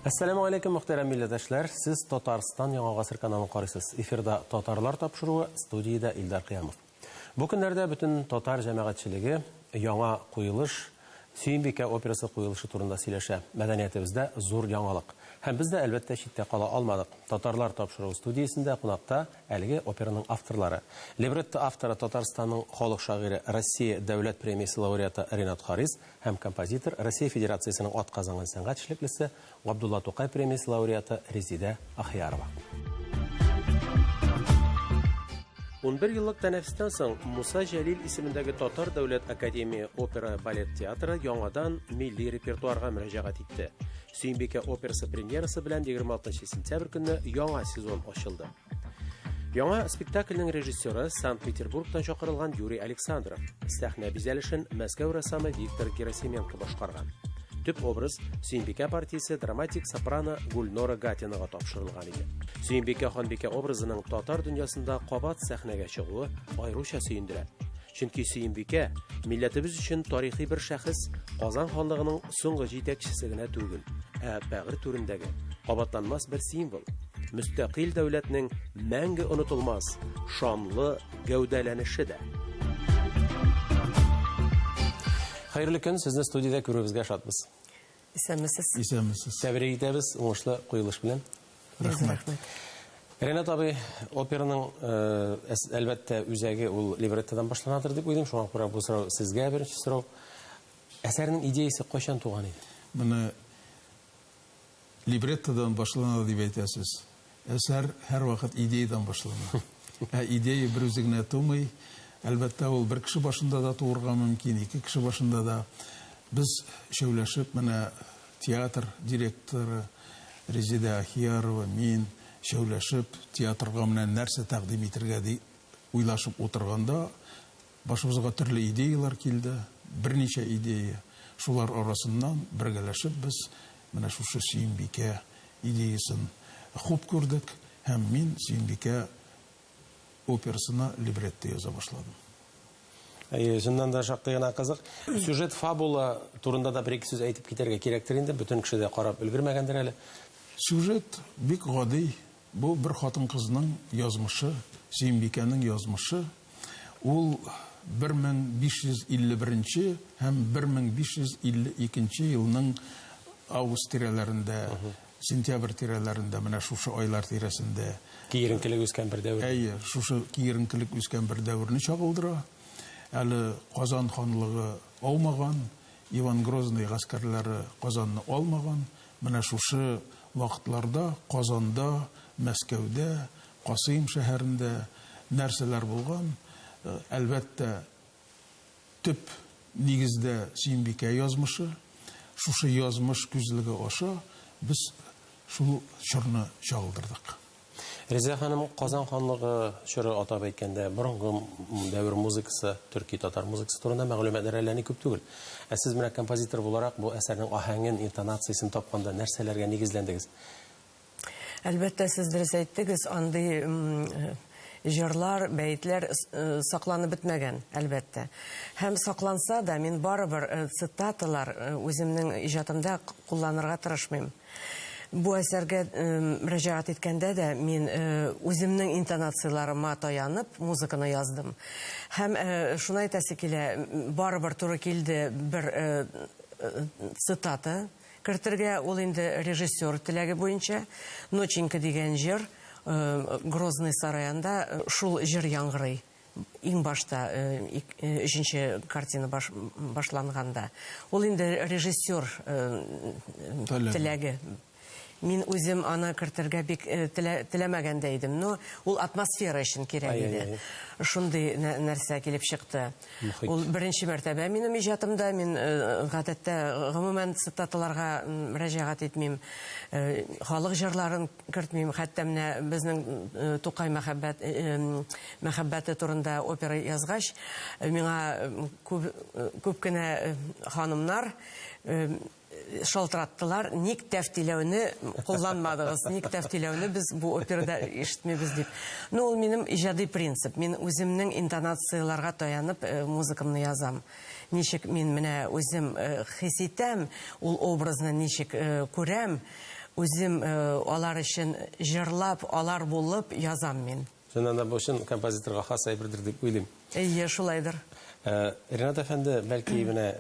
Әссәламү алейкум, мөхтәрәм милләтәшләр! Сез Татарстан Яңа гасыр каналын карыйсыз. Эфирда Татарлар тапшыруы, студиядә Илдар Кыямов. Бу көннәрдә бөтен татар җәмәгатьчелеге яңа куелыш, Сөембикә операсы куелышы турында сөйләшә. Мәдәниятебездә зур яңалык. Һәм без дә, әлбәттә, читтә кала алмадык. Татарлар тапшыруы студиясендә кунакта әлеге операның авторлары. Либретто авторы Татарстанның халык шагыйре, Россия дәүләт премиясе лауреаты Ренат Харис һәм композитор, Россия Федерациясенең атказанган сәнгать эшлеклесе, Габдулла Тукай премиясе лауреаты Резидә Ахиярова. 11 еллык тәнәфестән соң Муса Җәлил исемендәге Татар дәүләт академия опера балет театры яңадан милли репертуарга мөрәҗәгать итте. Сөембикә операсы премьерасы белән 26 сентябрь көнне яңа сезон ачылды. Яңа спектакльнең режиссеры Санкт-Петербургтан чакырылган Юрий Александров. Сәхнә бизәлешен Мәскәү рәссамы Виктор Герасименко башкарган. Төп образ Сөембикә партиясе драматик сопрано Гульнора Гатинага тапшырылган иде. Сөембикә ханбикә образының татар дөньясында кабат сәхнәгә чыгуы аеруча сөендерә. Чөнки Сөембикә милләтебез өчен тарихи бер шәхес, Казан ханлыгының соңгы җитәкчесе генә түгел, ә бәгырь түрендәге кабатланмас бер символ, мөстәкыйль дәүләтнең мәңге онытылмас шанлы гәүдәләнеше дә. Хәерле көн, сезне студиядә күрүебезгә шатбыз. Исәнмесез. Исәнмесез. Тәбрик итәбез уңышлы куелыш белән. Рәхмәт. Ренат абый, операның э, әлбәттә үзәге ул либреттодан башланадыр дип уйлыйм, шуңа күрә бу сорау сезгә беренче сорау. Әсәрнең идеясе кайчан туган иде? Менә либреттодан башлана дип әйтәсез. Әсәр һәрвакыт идеядан башлана. Ә идея берүзе генә тумый. Әлбәттә, ул бер кеше башында да туырга мөмкин, ике кеше башында да. Без өчәүләшеп, менә театр директоры Резеда Ахиярова, мин, өчәүләшеп, театрга менә нәрсә тәкъдим итергә дип уйлашып утырганда, Башыбызга төрле идеяләр килде, берничә идея. Шулар арасыннан бергәләшеп без менә шушы Сөембикә идеясен хуп күрдек һәм мин Сөембикә операсына либретто яза башладым. Әйе, чыннан да шактый гына кызык. Сюжет фабула турында да бер-ике сүз әйтеп китәргә кирәктер инде, бөтен кеше дә карап өлгермәгәндер әле. Сюжет бик гади, бу бер хатын-кызның язмышы, Сөембикәнең язмышы. Ул 1551 нче һәм 1552 нче елның август тирәләрендә, сентябрь тирәләрендә, менә шушы айлар тирәсендә. Киеренкелек үскән бер дәвер. Әйе, шушы киеренкелек үскән бер дәверне чагылдыра. Әле Казан ханлыгы аумаган, Иван Грозный гаскәрләре Казанны алмаган. Менә шушы вакытларда Казанда, Мәскәүдә Касыйм шәһәрендә нәрсәләр булган? Әлбәттә, төп нигездә Сөембикә язмышы. Шушы язмыш күзлеге аша без шул чорны чагылдырдык. Резеда ханым, Казан ханлыгы чоры, атап әйткәндә, борынгы дәвер музыкасы, төрки-татар музыкасы турында мәгълүматлар әллә ни күп түгел. Ә сез менә композитор буларак бу әсәрнең аһәңен, интонациясен тапканда нәрсәләргә нигезләндегез? Әлбәттә, сез дөрес әйттегез, андый җырлар, бәетләр сакланып бетмәгән, әлбәттә. Һәм сакланса да, мин барыбер цитаталар үземнең иҗатымда кулланырга тырышмыйм. Бу әсәргә мөрәҗәгать иткәндә дә мин үземнең интонацияләрема таянып музыканы яздым. Һәм шуны әйтәсе килә, барыбер туры килде бер цитата Кертергә ул инде режиссер теләге буенча. Ноченька дигән җыр Грозный сараенда шул җыр яңгырый. Иң башта өченче картина баш, башланганда. Ул инде режиссер теләге. Мин үзем аны кертергә бик теләмәгән дә идем. Но ул атмосфера өчен кирәк иде. Шундый нәрсә килеп чыкты. Мохит. Ул беренче мәртәбә минем иҗатымда. Мин гадәттә гомумән цитаталарга мөрәҗәгать итмим. Халык җырларын кертмим. Хәтта менә безнең Тукай мәхәббәт мәхәббәте турында опера язгач, миңа күп күп кенә ханымнар Шалтыраттылар, ник тәфтиләүне кулланмадыгыз, ник тәфтиләүне без бу операда ишетмибез дип. Ну, ул минем иҗади принцип. Мин үземнең интонацияләргә таянып музыкамны язам. Ничек мин менә үзем хис итәм, ул образны ничек күрәм, Үзем алар өчен җырлап, алар булып язам мин. Чыннан да, бу чын композиторга хас әйбердер дип уйлыйм. Әйе, шулайдыр. Ренат әфәнде, бәлки менә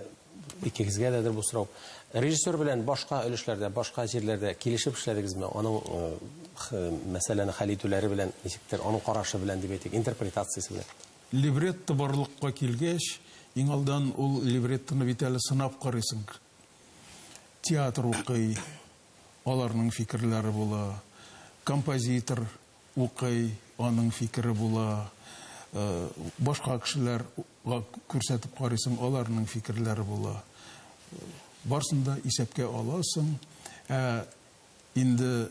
икегезгә дәдер бу сорау. Режиссер белән башка өлешләрдә, башка җирләрдә килешеп эшләдегезме? Аның мәсьәләне хәл итүләре белән, ничектер, аның карашы белән дип әйтик, интерпретациясе белән. Либретто барлыкка килгәч, иң алдан ул либреттоны бит әле сынап карыйсың. Театр укый, аларның фикерләре була. Композитор укый, аның фикере була. Башка кешеләр күрсәтеп карыйсың, аларның фикерләре була. Барсын да исәпкә аласың. Ә инде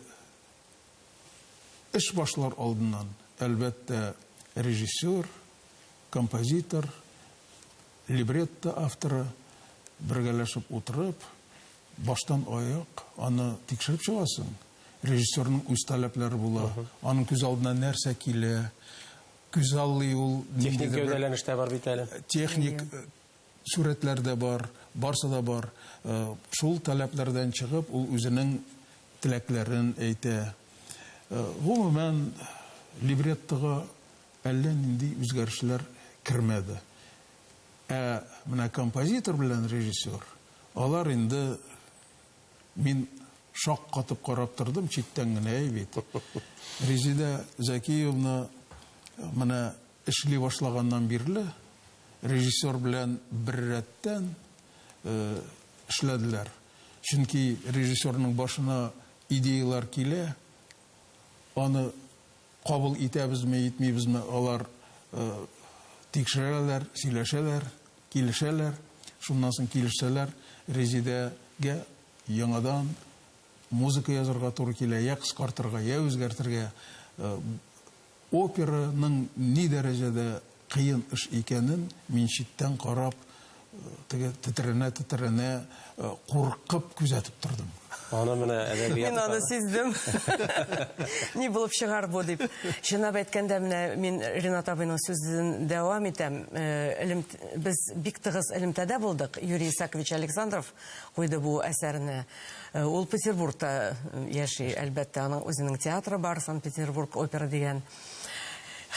эш башлар алдыннан, әлбәттә, режиссер, композитор, либретто авторы бергәләшеп утырып, баштан аяк аны тикшереп чыгасың. Режиссерның үз таләпләре була. Аның күз алдына нәрсә килә, күзаллый ул. Техник гәүдәләнеш тә бар бит әле. Техник сурәтләр дә бар, барсы да бар. Шул таләпләрдән чыгып, ул үзенең теләкләрен әйтә. Гомумән, либреттога әллә нинди үзгәрешләр кермәде. Ә менә композитор белән режиссер, алар инде мин шаккатып карап тордым, читтән генә, әй бит. Резидә Зәкиевна менә эшли башлаганнан бирле режиссер белән беррәттән эшләделәр. Чөнки режиссерның башына идеялар килә, аны кабул итәбезме, итмибезме, алар тикшерәләр, сөйләшәләр, килешәләр. Шуннан соң килешсәләр, Резидәгә яңадан музыка язарга туры килә, я кыскартырга, я үзгәртергә. Операның ни дәрәҗәдә кыен эш икәнен мин читтән карап, теге тетрәнә-тетрәнә, куркып күзәтеп тордым. Аны менә әдәбият. Мин аны сиздем. Ни булып чыгар бу дип. Чынлап әйткәндә, менә мин Ренат абыйның сүзен дәвам итәм. Без бик тыгыз элемтәдә булдык. Юрий Исакович Александров куйды бу әсәрне. Ул Петербургта яши, әлбәттә, аның үзенең театры бар, Санкт-Петербург опера дигән.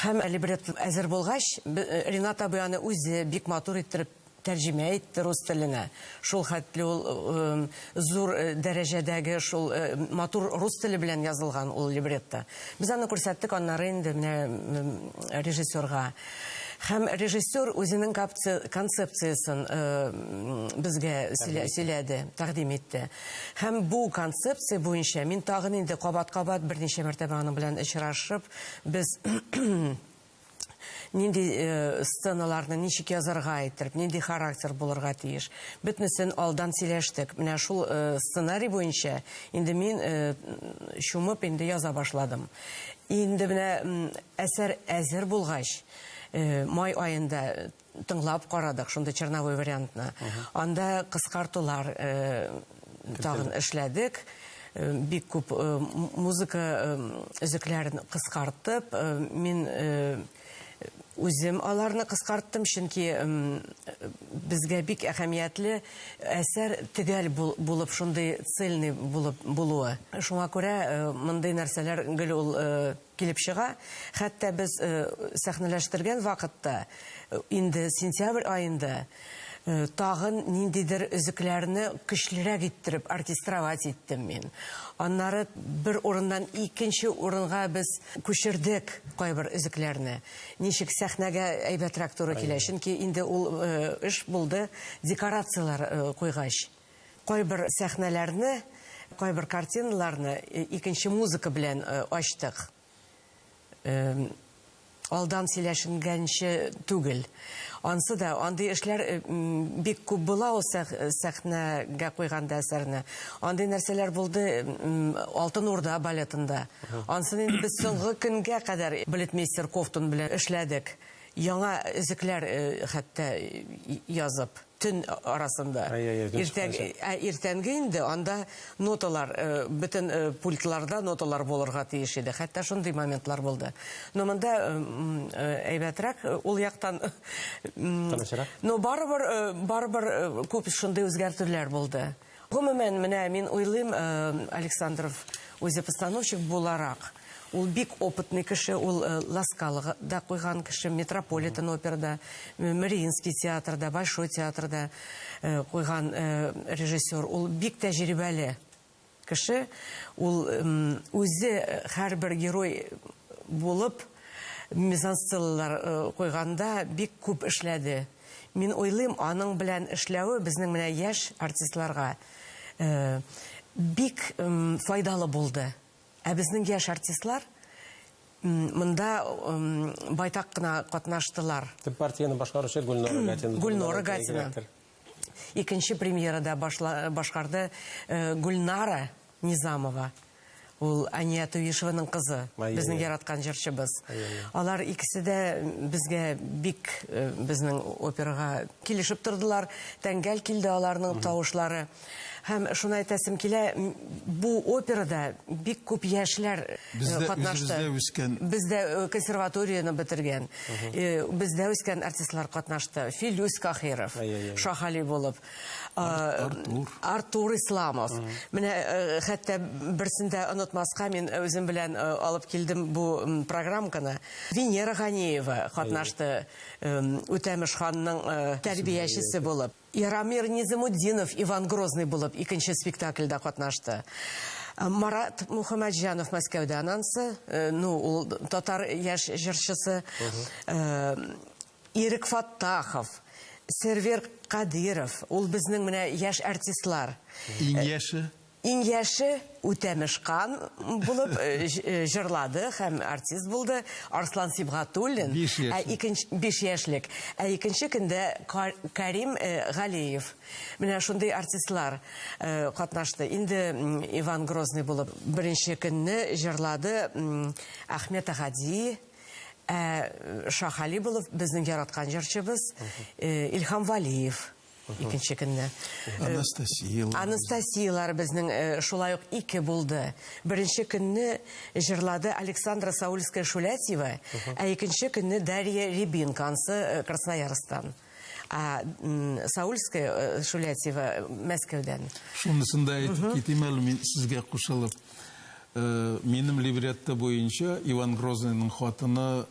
Һәм либретто әзер булгач, Ренат абый аны үзе бик матур иттереп тәрҗемә итте рус теленә. Шул хәтле ул зур дәрәҗәдәге шул матур рус теле белән язылган ул либретто. Без аны күрсәттек аннары инде менә режиссерга. Һәм режиссер үзенең концепциясен безгә сөйләде, тәкъдим итте. Һәм бу концепция буенча мин тагын инде кабат-кабат берничә мәртәбә аның белән очрашып, без нинди сценаларны ничек язарга иттереп, нинди характер булырга тиеш. Бөтенесен алдан сөйләштек. Менә шул сценарий буенча инде мин чумып инде яза башладым. Инде менә әсәр әзер булгач, май аенда тыңлап карадык шундый черновой вариантны. Анда кыскартулар тагын эшләдек. Бик күп музыка өзекләрен кыскартып, мин үзем аларны кыскарттым, чөнки безгә бик әһәмиятле әсәр төгәл булып, шундый цельный булып булуы. Шуңа күрә мондый нәрсәләр гел ул килеп чыга. Хәтта без сәхнәләштергән вакытта, инде сентябрь аенда тагын ниндидер өзекләрне көчлерәк иттереп оркестровать иттем мин. Аннары бер урыннан икенче урынга без күчердек кайбер өзекләрне. Ничек сәхнәгә әйбәтрәк туры килә. Чөнки инде ул эш булды декорацияләр куйгач. Кайбер сәхнәләрне, кайбер картиналарны икенче музыка белән ачтык. Алдан сөйләшенгәнче түгел. Ансы да андый эшләр бик күп була ул сәхнәгә куйганда әсәрне. Андый нәрсәләр булды Алтын Урда балетында. Ансын инде без соңгы көнгә кадәр балетмейстер Ковтун белән эшләдек. Яңа өзекләр хәтта язып, төн арасында. Иртәнге инде анда ноталар, бөтен пультларда ноталар булырга тиеш иде. Хәтта шундый моментлар булды. Но монда әйбәтрәк ул яктан. Тынычрак. Но барыбер, барыбер күп шундый үзгәртүләр булды. Гомумән, менә мин уйлыйм, Александров үзе постановщик буларак, ул бик опытный кеше, ул Ла Скалага да куйган кеше, Метрополитен операда, Мариинский театрда, Большой театрда куйган режиссер. Ул бик тәҗрибәле кеше. Ул үзе һәрбер герой булып мизансценалар куйганда бик күп эшләде. Мин уйлыйм, аның белән эшләве безнең менә яшь артистларга бик файдалы булды. Ә безнең яшь артистлар монда байтак кына катнаштылар. Төп партияне башкаручы Гөлнора Гатина. Гөлнора Гатина. Икенче премьерада башкарды Гөлнара Низамова. Ул Ания Туишеваның кызы, безнең яраткан җырчыбыз. Алар икесе дә безгә бик безнең операга килешеп тордылар. Тәңгәл килде аларның тавышлары. Һәм шуны әйтәсем килә, бу операда бик күп яшьләр катнашты. Бездә үскән. Бездә консерваторияне бетергән. Бездә үскән артистлар катнашты. Филүс Кахиров, Шаһали булып. Артур. Артур Исламов. Менә хәтта берсен дә онытмаска мин үзем белән алып килдем бу программканы. Венера Ганиева катнашты Үтәмеш ханның тәрбиячесе булып. Ярамир Низамутдинов Иван Грозный булып икенче спектакльдә катнашты. Марат Мухаммәтҗанов Мәскәүдән ансы, ну ул татар яшь җырчысы. Ирек Фаттахов, Сервер Кадиров, ул безнең менә яшь артистлар. Иң яше? Иң яше Үтәмеш Кан булып җырлады һәм артист булды. Арслан Сибгатуллин. Биш яшьлек. Биш яшьлек. Ә икенче көндә Карим Галиев. Менә шундый артистлар катнашты. Инде Иван Грозный булып беренче көнне җырлады Әхмәт Аһади. Ә Шаһали булып безнең яраткан җырчыбыз Илһам Валиев икенче көнне. Анастасиялар. Анастасиялар безнең шулай ук ике булды. Беренче көнне җырлады Александра Саульская-Шулятьева, ә икенче көнне Дарья Рябинка, ансы Красноярсктан. Ә Саульская Шулятьева Мәскәүдән. Шунысын да әйтеп китим әле мин сезгә кушылып. Минем либретто буенча Иван Грозныйның хатыны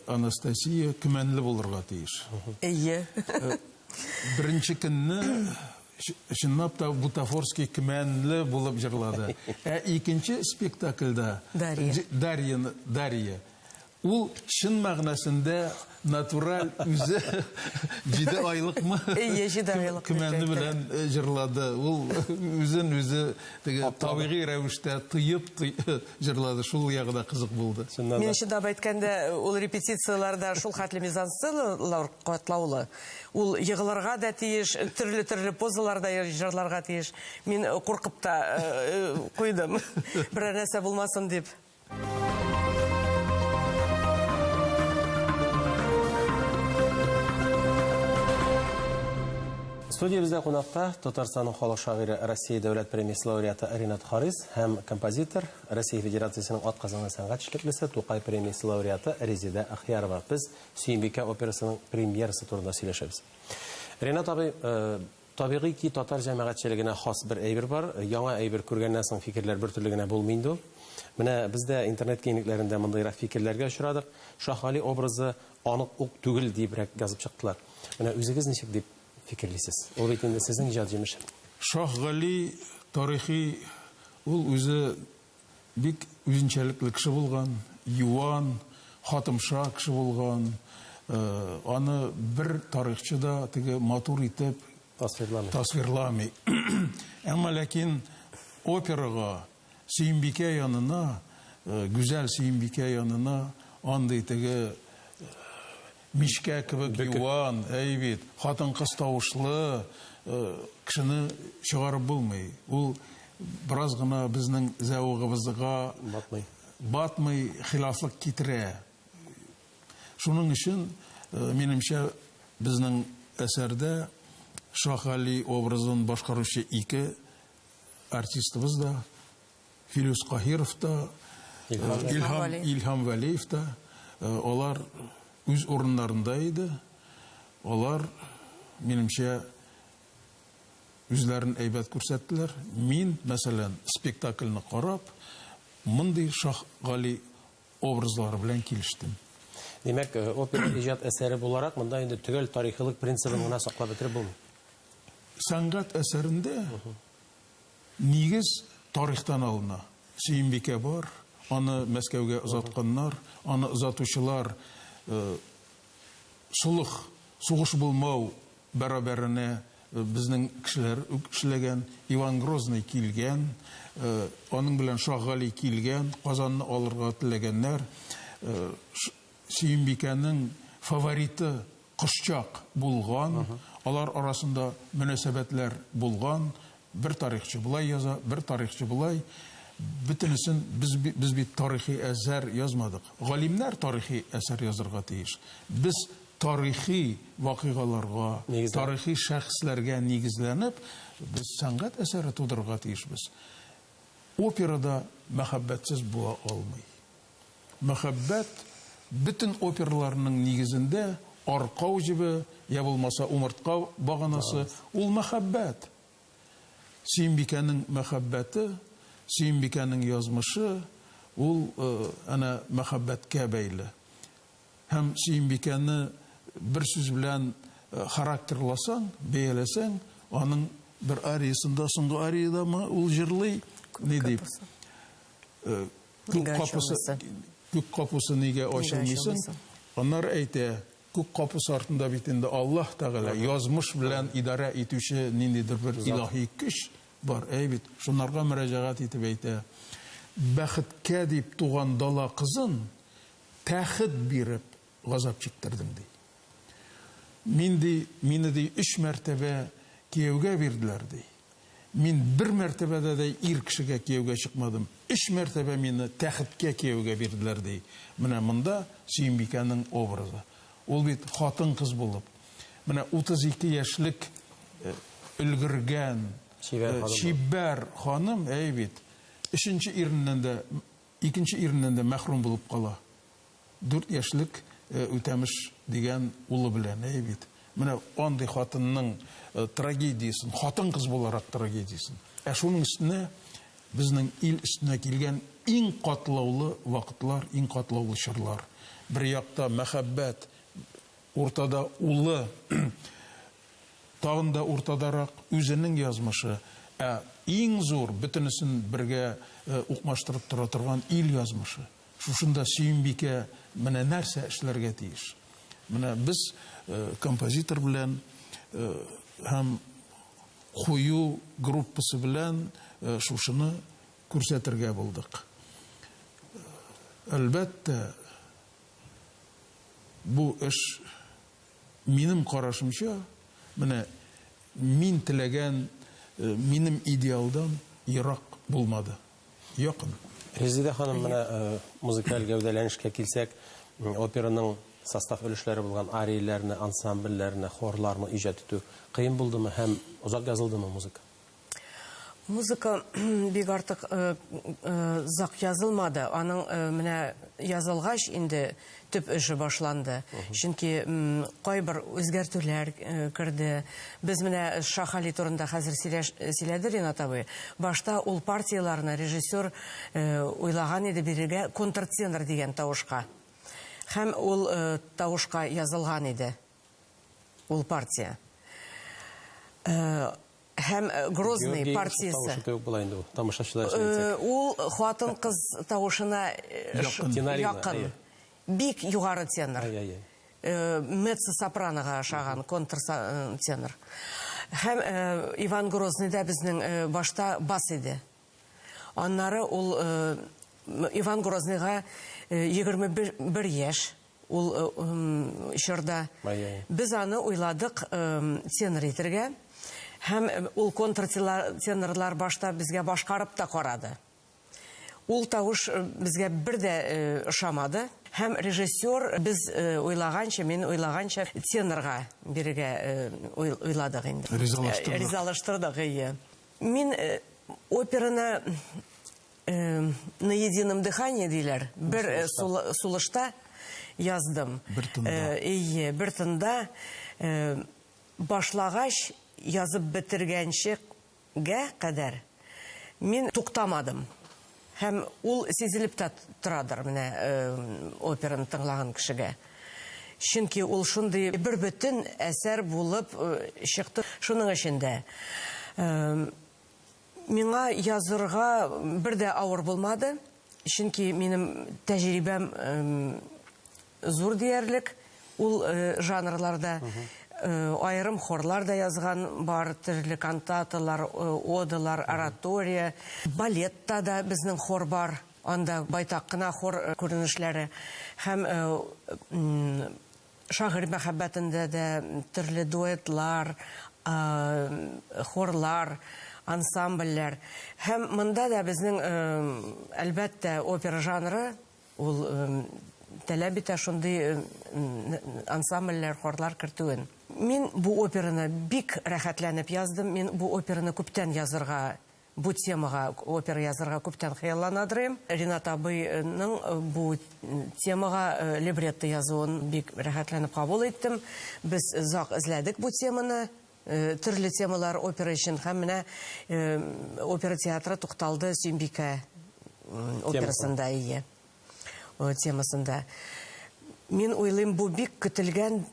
Анастасия көмәнле булырга тиеш. Әйе. Беренче көнне чынлап та бутафорский көмәнле булып җырлады. Ә икенче спектакльдә Дарья. Дарья Ул чын мәгънәсендә натураль үзе җиде айлыкмы? Әйе, җиде айлык. Көмәне белән җырлады. Ул үзен үзе теге табигый рәвештә тоеп җырлады. Шул ягы да кызык булды. Мин чыдап әйткәндә, ул репетицияләрдә шул хәтле мизансценалар катлаулы. Ул егылырга да тиеш, төрле-төрле позаларда җырларга тиеш. Мин куркып та куйдым. Берәр нәрсә булмасын дип. Студиябездә кунакта Татарстанның халык шагыйре, Россия дәүләт премиясе лауреаты Ринат Харис һәм композитор, Россия Федерациясенең атказанган сәнгать эшлеклесе, Тукай премиясе лауреаты Резеда Ахиярова. Без Сөембикә операсының премьерасы турында сөйләшәбез. Ринат абый, э, Табигый ки, татар җәмәгатьчелегенә хас бер әйбер бар. Яңа әйбер күргәннән соң фикерләр бертөрле генә булмый инде ул. Менә без дә интернет киңлекләрендә мондыйрак фикерләргә очрадык. Шаһгали образы анык ук түгел, диебрәк язып чыктылар. Менә үзегез ничек дип фикерлисез? Ул бит инде сезнең иҗат җимеше. Шаһгали тарихи ул үзе Бик үзенчәлекле кеше булган, юан, хатымша кеше булган. Аны бер тарихчы да теге матур итеп тасвирламый. Тасвирламый. Әмма ләкин операга Сөембикә янына, гүзәл Сөембикә янына андый теге мичкә кебек юан, әй бит, хатын-кыз тавышлы кешене чыгарып булмый. Ул бераз гына безнең зәвыгыбызга батмый, батмый, хилафлык китерә. Шуның өчен, минемчә, безнең әсәрдә Шаһгали образын башкаручы ике артистыбыз да, Филүс Каһиров та, Илһам, Илһам Вәлиев та, алар үз урыннарында иде. Алар, минемчә, Үзләрен әйбәт күрсәттеләр. Мин, мәсәлән, спектакльне карап, мондый Шаһгали образлары белән килештем. Димәк, опера иҗат әсәре буларак, монда инде төгәл тарихилык принцибын гына саклап бетереп булмый. Сәнгать әсәрендә нигез тарихтан алына. Сөембикә бар, аны Мәскәүгә озатканнар, аны озатучылар солых, сугыш булмау бәрабәренә безнең кешеләр үк эшләгән. Иван Грозный килгән, аның белән Шаһгали килгән, Казанны алырга теләгәннәр. Сөембикәнең фавориты Кошчак булган, алар арасында мөнәсәбәтләр булган. Бер тарихчы болай яза, бер тарихчы болай. Бөтенесен без, без бит тарихи әсәр язмадык. Галимнәр тарихи әсәр язырга тиеш. Без тарихи вакыйгаларга, тарихи шәхесләргә нигезләнеп, без сәнгать әсәре тудырырга тиешбез. Опера да мәхәббәтсез була алмый. Мәхәббәт бөтен операларның нигезендә аркау җебе, я булмаса умыртка баганасы, ул мәхәббәт. Сөембикәнең мәхәббәте, Сөембикәнең язмышы, ул әнә мәхәббәткә бәйле. Һәм Сөембикәне бер сүз белән характерласаң, бәяләсәң, аның бер ариясында, соңгы ариядәме ул җырлый, ни дип? Күк капусы, күк капусы нигә ачылмыйсың? Аннары әйтә, күк капусы артында бит инде Аллаһ Тәгалә, язмыш белән идарә итүче ниндидер бер илаһи көч бар, әй бит. Шунарга мөрәҗәгать итеп әйтә, бәхеткә дип туган дала кызын тәхет биреп газап чиктердең, ди. Мин, ди, мине, ди, өч мәртәбә кияүгә бирделәр, ди. Мин бер мәртәбә дә дә ир кешегә кияүгә чыкмадым. Өч мәртәбә мине тәхеткә кияүгә бирделәр, ди. Менә монда Сөембикәнең образы. Ул бит хатын-кыз булып, менә 32 яшьлек өлгергән, чибәр ханым, әй бит, өченче иреннән дә, икенче иреннән дә мәхрүм булып кала. 4 яшьлек Үтәмеш дигән улы белән, әйе бит. Менә андый хатынның трагедиясен, хатын-кыз буларак трагедиясен. Ә шуның өстенә безнең ил өстенә килгән иң катлаулы вакытлар, иң катлаулы чорлар. Бер якта мәхәббәт, уртада улы, Тагын да уртадарак, үзенең язмышы, ә иң зур, бөтенесен бергә укмаштырып тора торган ил язмышы. Шушында Сөембикә менә нәрсә эшләргә тиеш? Менә без композитор белән һәм кую группасы белән шушыны күрсәтергә булдык. Әлбәттә, бу эш Минем карашымча, менә мин теләгән, минем идеалдан ерак булмады. Якын. Резеда ханым, менә музыкаль гәүдәләнешкә килсәк, операның состав өлешләре булган арияләрне, ансамбльләрне, хорларны иҗат итү кыен булдымы һәм озак язылдымы музыка? Музыка бик артык озак язылмады. Аның менә язылгач инде төп эше башланды. Чөнки кайбер үзгәртүләр керде. Без менә Шаһали турында хәзер сөйләде Ринат абый. Башта ул партияләрне режиссер уйлаган иде бирергә контртенор дигән тавышка. Һәм ул тавышка язылган иде ул партия. Һәм Грозный Георгий партиясе. Тавышы кебек була инде ул, тамашачылар өчен әйтсәк. Ул хатын-кыз тавышына Якын. якын. Бик югары тенор. Ай-яй-яй. Меццо-сопранога ошаган контр-тенор. Һәм Иван Грозныйда безнең башта бас иде. Аннары ул Иван Грозныйга 21 яшь. Ул чорда без аны уйладык тенор итергә. Һәм ул контртенорлар башта безгә башкарып та карады. Ул тавыш безгә бер дә ошамады. Һәм режиссер без уйлаганча, мин уйлаганча тенорга бирергә уйладык инде. Ризалаштырдык. Ризалаштырдык, әйе. Мин операны На едином дыхании диләр. Бер сулышта яздым. Бер тында. Ие, бер тында. Башлагач, язып бетергәнче гә кадәр мин туктамадым. Һәм ул сизелеп тә торадыр менә операны тыңлаган кешегә. Чөнки ул шундый бербөтен әсәр булып чыкты. Шуның өчен дә миңа язырга бер дә авыр булмады. Чөнки минем тәҗрибәм зур диярлек ул жанрларда. Аерым хорлар да язган бар, төрле кантаталар, одалар, оратория. Балетта да безнең хор бар, анда байтак кына хор күренешләре. Һәм Шагыйрь мәхәббәтендә дә төрле дуэтлар, хорлар, ансамбльләр. Һәм монда да безнең, әлбәттә, опера жанры ул таләп итә шундый ансамбльләр, хорлар кертүен. Мин бу операны бик рәхәтләнеп яздым. Мин бу операны күптән язырга Бу темага опера язырга күптән хыялланадыр идем. Ринат абыйның бу темага либретто язуын бик рәхәтләнеп кабул иттем. Без озак эзләдек бу теманы, төрле темалар опера өчен һәм менә опера театры тукталды Сөембикә операсында, ие. Темасында. Мин уйлыйм, бу бик көтелгән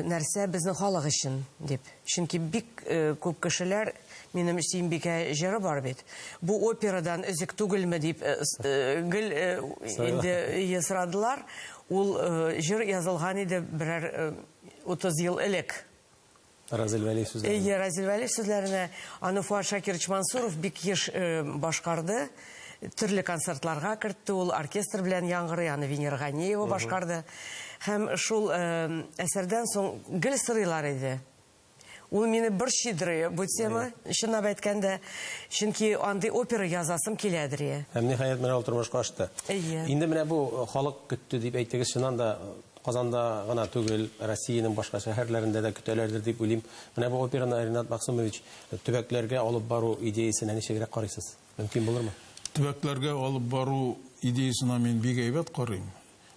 нәрсә безнең халык өчен дип. Чөнки бик күп кешеләр, минем Сөембикә җыры бар бит, бу операдан өзек түгелме дип гел инде сорадылар. Ул җыр язылган иде берәр 30 ел элек. Разил Вәлиев сүзләренә. Әйе, Разил Вәлиев сүзләренә. Аны Фуат Шакирович Мансуров бик еш башкарды. Төрле концертларга кертте ул, оркестр белән яңгырый, аны Венера Ганиева башкарды. Һәм шул әсәрдән соң гел сорыйлар иде. Ул мине борчыйдыр бу тема, чынлап әйткәндә, чөнки андый опера язасым киләдер. Һәм ниһаять менә ул тормышка ашты. Әйе. Инде менә бу халык көтте дип әйттегез, чыннан да Казанда гына түгел, Россиянең башка шәһәрләрендә дә көтәләрдер дип уйлыйм. Менә бу операны, Ринат Мәгъсүмович, төбәкләргә алып бару идеясенә ничегрәк карыйсыз? Мөмкин булырмы? Төбәкләргә алып бару идеясенә мин бик әйбәт карыйм.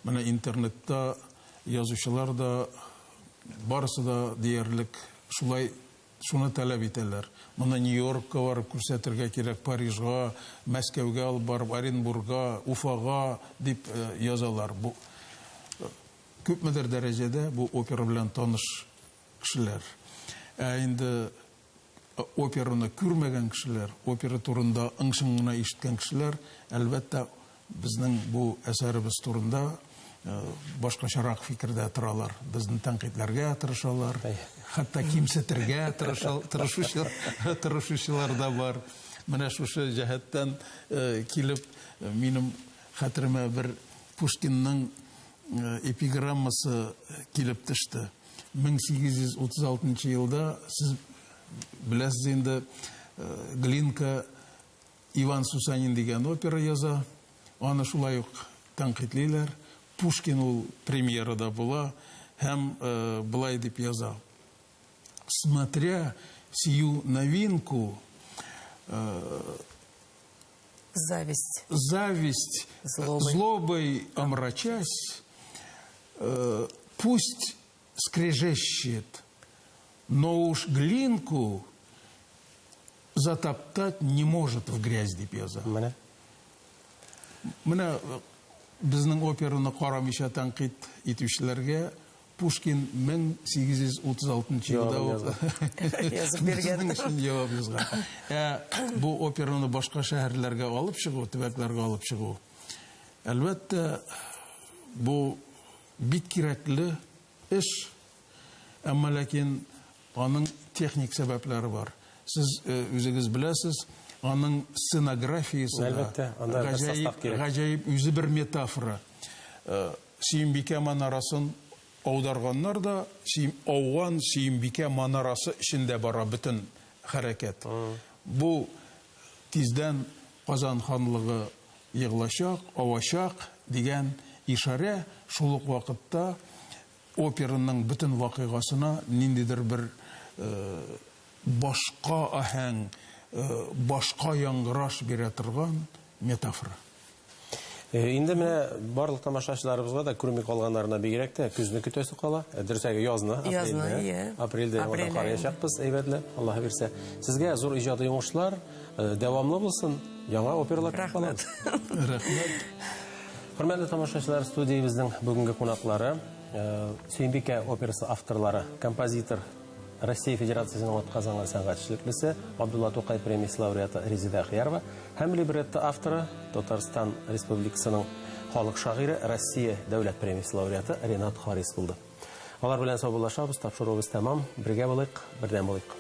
Менә интернетта язучылар да, барысы да диярлек шулай Шуны таләп итәләр. Моны Нью-Йоркка барып күрсәтергә кирәк, Парижга, Мәскәүгә алып барып, Оренбурга, Уфага, дип язалар. Бу күпмедер дәрәҗәдә бу опера белән таныш кешеләр. Ә инде операны күрмәгән кешеләр, опера турында ың-чың гына ишеткән кешеләр, әлбәттә, Безнең бу әсәребез турында башкачарак фикердә торалар. Безне тәнкыйтьләргә тырышалар, хәтта кимсетергә тырышучылар да бар. Менә шушы җәһәттән килеп, минем хәтеремә бер Пушкинның эпиграммасы килеп төште. 1836 елда, сез беләсез инде, Глинка Иван Сусанин дигән опера яза, аны шулай ук тәнкыйтьлиләр. Пушкин ул премьерада була һәм болай дип яза, Смотря сию новинку, Зависть. Зависть, Злобой. злобой омрачась, пусть скрежещет, но уж глинку затоптать не может в грязь, дип яза. Менә. Менә безнең операны карамыйча тәнкыйть итүчеләргә Пушкин 1836 елда ук язып биргән. Безнең өчен җавап язган. Ә бу операны башка шәһәрләргә алып чыгу, төбәкләргә алып чыгу, әлбәттә, бу бик кирәкле эш, әмма ләкин аның техник сәбәпләре бар. Сез үзегез беләсез, аның сценографиясе дә Әлбәттә, анда бер состав кирәк. гаҗәеп, үзе бер метафора. Сөембикә манарасын аударганнар да, ауган Сөембикә манарасы эчендә бара бөтен хәрәкәт. Бу тиздән Казан ханлыгы егылачак, авачак дигән ишарә, шул ук вакытта операның бөтен вакыйгасына ниндидер бер башка аһәң, башка яңгыраш бирә торган метафора. Инде менә барлык тамашачыларыбызга да күрми калганнарына бигрәк тә көзне көтәсе кала. Дөресрәге язны, Язны, апрельдә. ие. Апрельдә яңадан Апрель караячакбыз, әйбәтләп, Аллаһы бирсә. Сезгә зур иҗади уңышлар, дәвамлы булсын. Яңа опералар көтеп Рәхмәт. калабыз. Рәхмәт. Хөрмәтле тамашачылар, студиябезнең бүгенге кунаклары, Сөембикә операсы авторлары, композитор, Россия Федерациясенең атказанган сәнгать эшлеклесе, Габдулла Тукай премиясе лауреаты Резеда Әхиярова һәм либретто авторы, Татарстан Республикасының халык шагыйре, Россия дәүләт премиясе лауреаты Ренат Харис булды. Алар белән саубуллашабыз, тапшыруыбыз тәмам. Бергә булыйк, бердәм булыйк.